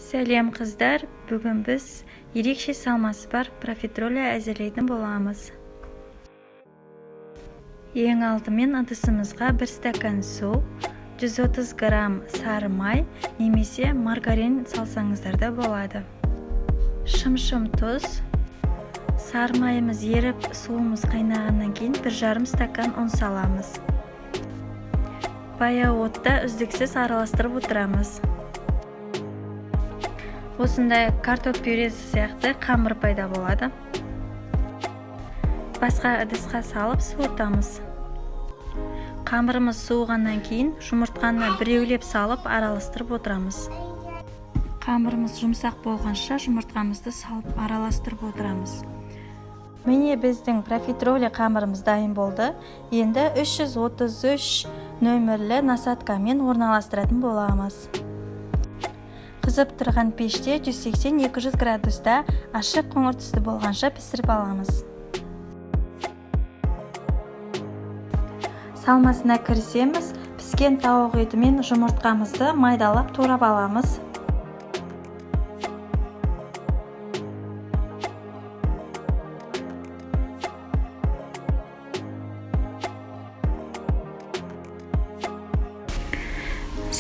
Сәлем қыздар, бүгін біз ерекше салмасы бар профитроли әзірлейтін боламыз. Ең алдымен ыдысымызға 1 стакан су, 130 грамм сары май немесе маргарин салсаңыздар да болады. Шым-шым тұз, сары майымыз еріп, суымыз қайнағаннан кейін 1,5 стакан ұн саламыз. Баяу отта үздіксіз араластырып отырамыз. Осындай картоп пюресі сияқты қамыр пайда болады. Басқа ыдысқа салып суытамыз. Қамырымыз суығаннан кейін жұмыртқаны біреулеп салып араластырып отырамыз. Қамырымыз жұмсақ болғанша жұмыртқамызды салып араластырып отырамыз. Міне біздің профитроли қамырымыз дайын болды. Енді 333 нөмірлі насадкамен орналастыратын боламыз. Қызып тұрған пеште 180-200 градуста ашық қоңыр түсті болғанша пісіріп аламыз. Салмасына кірісеміз. Піскен тауық еті мен жұмыртқамызды майдалап турап аламыз.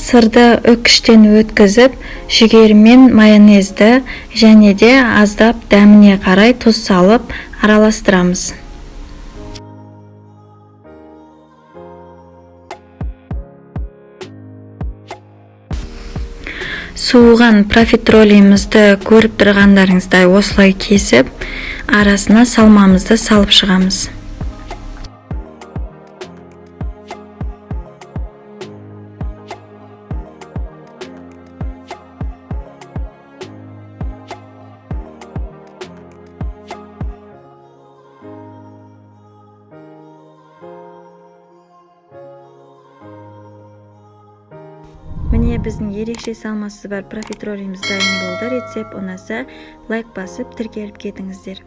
Сырды үкіштен өткізіп, жүгері мен майонезді және де аздап дәміне қарай тұз салып араластырамыз. Суыған профитролимізді көріп тұрғандарыңыздай осылай кесіп, арасына салмамызды салып шығамыз. Міне біздің ерекше салмасы бар профитролиміз дайын болды. Рецепт ұнаса лайк басып тіркеліп кетіңіздер.